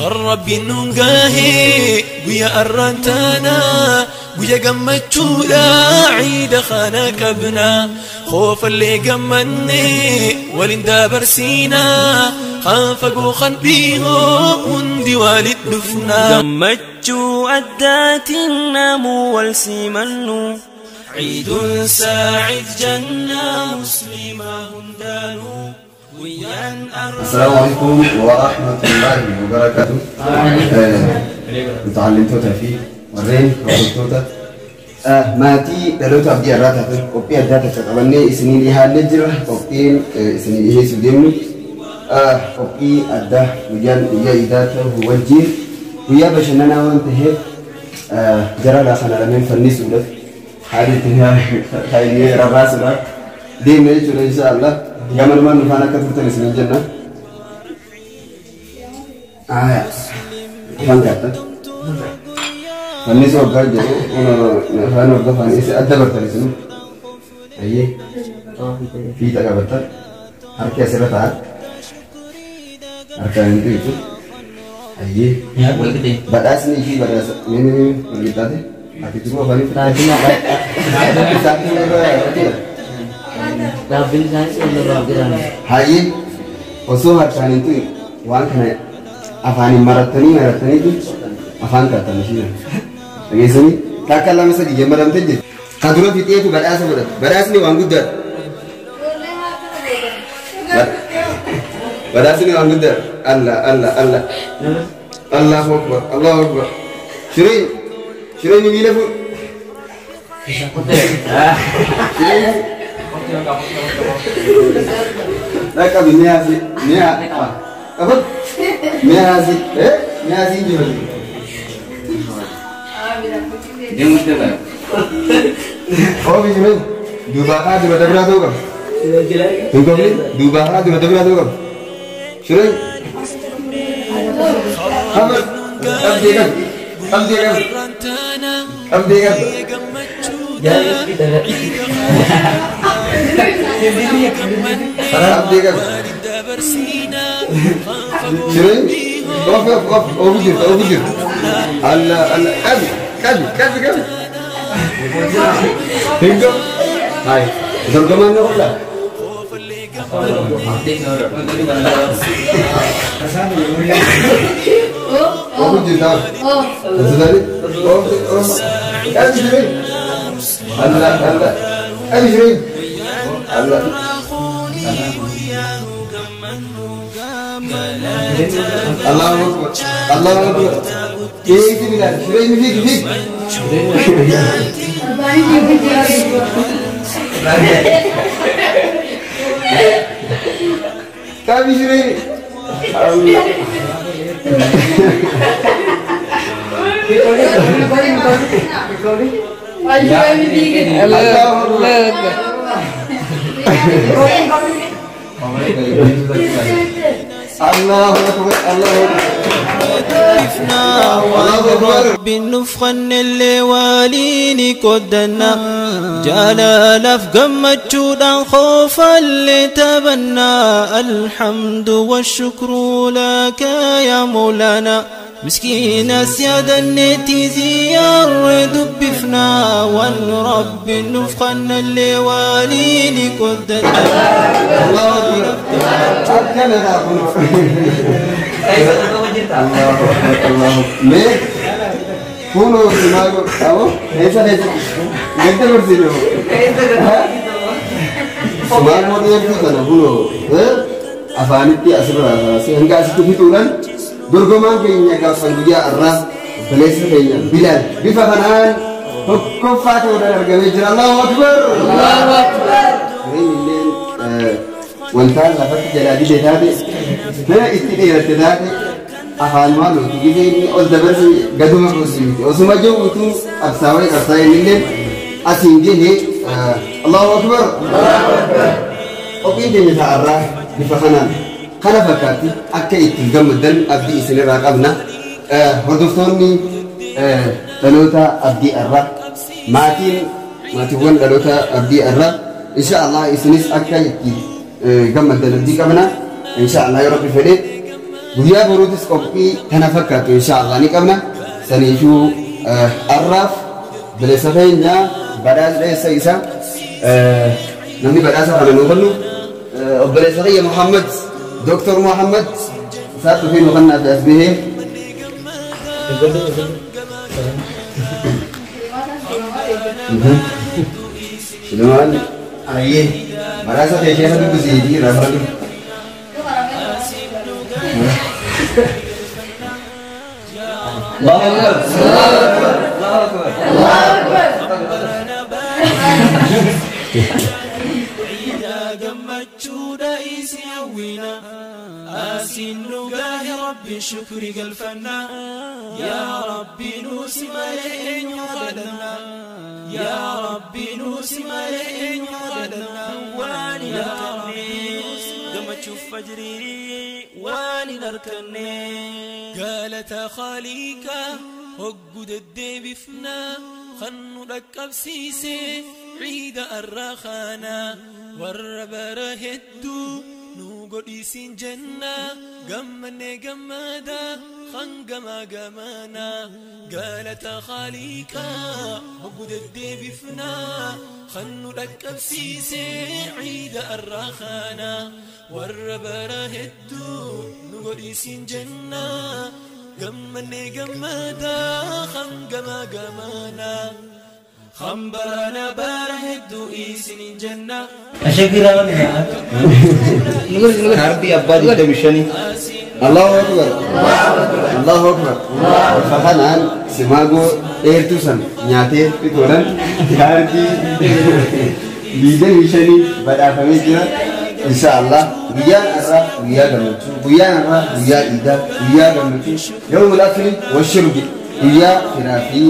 Rabbiin nuun gahee guyyaa arraan taanaa guyyaa gammachuudha ciida kana qabna khoofallee gammannee waliin dabarsiinaa kan fagoo kan dhihoo hundi walit dhufnaa. Gammachuu addaatiin namuu wal simannu عيد سعيد جنة مسلمة هندانو ويان السلام عليكم ورحمة الله وبركاته. متعلمتوتا في warreen hordoftoota maatii dhaloota abdii irraa taatan qophii addaa takka qabannee isinii dhiyaannee jira. Qophiin isinii dhiyeessuuf deemnu qophii addaa guyyaan guyyaa iidaa ta'u wajjin guyyaa bashannanaa waan ta'eef jara kana lameen fannisuudhaaf haala ittiin rarraasuudhaaf deemna jechuudha insha Allah. Gamanumaan nufaan akka turtan isiniin jenna. Afaan gaattan. Fannis waggaa jedhu afaan waggaa fannis adda bartan isin. Ayyee fiixa qabattan harki asirra taa'an harkaan hin tuqxu. Ayyee badhaasni fi badhaasa mee mee wal qixxaate ati jiru afaanii Dhaabbiin isaanii walirraa jiran. Hayyee osoo harkaan hin tuqin waan kana afaaniin marattanii marattaniitu afaan kaattan ishii dhageessanii takka lama sadii jammaramtee jirti. Ka dura fixeetu badhaasa fudhata. Badhaasni waan guddaadha. Badhaasni waan guddaadha. Allah Allah Allah. Allahu Akbar Allahu Akbar. Shireen shireen miila fuudh. Shireen dhaqqabi mi'aasi mi'a qabad mi'aasi mi'aasi injifate. Oofi shireen duubaa haa dura dabraa ta'uu qaba. Hin qabne duubaa haa dura dabraa ta'uu qaba. Shireen qabad qabdee qabdi qabdee qabdi qabdee qabdi. Qabdee qabdi. Shireen oofi oofi oofi jirta oofi jirta. Allah Allah qabi qabi qabi qabi. Hin qabu. Hai dorgomaan na qollaa. Oofi jirta. Tasudani oofi oofi qabi shireen. Allah Allah qabi shireen. Allah. Allahu Akbar Allahu Akbar. Eegi Bilal shireen fiigi fiigi. Qabi shireen. Allah. Allahu Akbar. Allahu Akbar Allahu Akbar. رب النفخن اللي واليني قدنا جلال في قمة خوفا اللي تبنى الحمد والشكر لك يا مولانا مسكين سيادة النتي زيار دبفنا والرب النفخن اللي واليني قدنا. الله أكبر. الله أكبر الله أكبر. Kuno simago abo esa esa gadda gorsiine simago deemtu kana kuno afaanitti asirraa kaasee hanga asitti fixuudhaan dorgomaan keenya gaafsan guyyaa har'aa obboleessa keenya Bilaal bifa kanaan tokkoffaa ta'uudhaan argamee jira. Allahu Akbar. Allahu Akbar. Jireenyi illee wanta lafatti jalaa dide taate itti dheeratte taate afaan maalootu gisee inni ol dabarse gaduma gosi miti osuma jiruutu qabsaa'ee qabsaa'ee illee asiin gahee Allahu Akbar. Qophiin keenya ta'arraa bifa kanaan kana fakkaatti akka ittiin gammaddan abdii isinirraa qabna. Hordoftoonni dhaloota abdii irraa maatiin maatiiwwan dhaloota abdii irraa insha Allah isinis akka itti gammaddan abdii qabna. Insha Allah yoo Rabbi fedhe Guyyaa boruutis qophii kana fakkaatu inshaallah ni qabna. Saniifuu arraaf bilisa keenya badhaasa isaa namni badhaasa kana nuu kennu obboleessa kiyya Muhammad Doktor Muhammad isaa dhufee nu kennaaf as bahee. Silumaan ayyee badhaasa kee keessa dubbisiitii irraa fudhatu. الله أكبر الله أكبر الله أكبر ربي شكري قلفنا يا ربي نوسي ملئين وخدنا يا ربي نوسي ملئين وخدنا واني نركني قم تشوف فجري واني نركني قالت خاليكا هقود الدبفنا خنو ركب سيسي عيد الرخانا والربره هدو نوغو جنة قمني قمدا خنقما قمانا قالت خاليكا هقود الدبفنا خنو ركب سيسي عيد الرخانا والربره هدو نوغو جنة قمني قمدا خنقما قمانا خمبرنا بارهدو إيسن جنة أشكرا لك عربي أبادي دمشني الله أكبر الله أكبر فخنان سماغو إيرتوسن نياتي بتورن عربي بيدمشني بدأ فميجرا إن شاء الله ويا أرى ويا جمتو ويا أرى ويا إيدا ويا جمتو يوم الأكل والشرب ويا خرافي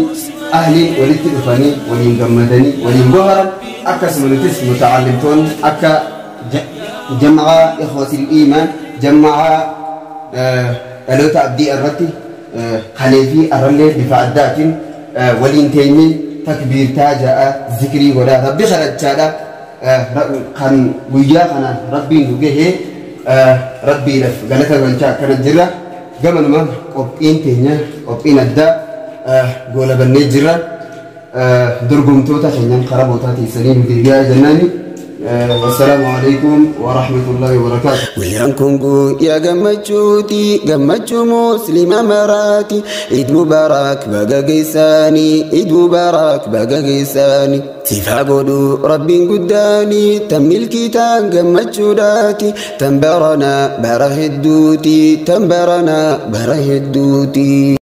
أهلي ولدت أفني ولين جمدني ولين بهرا أكس منتس متعلمتون أكا جمع إخوة الإيمان جمع ألوت عبدي الرتي خليفي الرلي بفعدات ولين تيمي تكبير تاجا ذكري ولا ربي خرج كان ويا أنا ربي نوجه ربي لف غلطة غلطة كان جرا قبل ما قبين تينيا قبين الدا قول بنجرا درجم توتا خنيان خربوتا تيسنين وديا جناني والسلام عليكم ورحمة الله وبركاته. ويانكم يا جمجوتي جمجو مسلمة مراتي عيد مبارك بقى جيساني عيد مبارك بقى جيساني سيفا ربي قداني تم الكتاب جمجوداتي تنبرنا بره الدوتي تنبرنا بره الدوتي.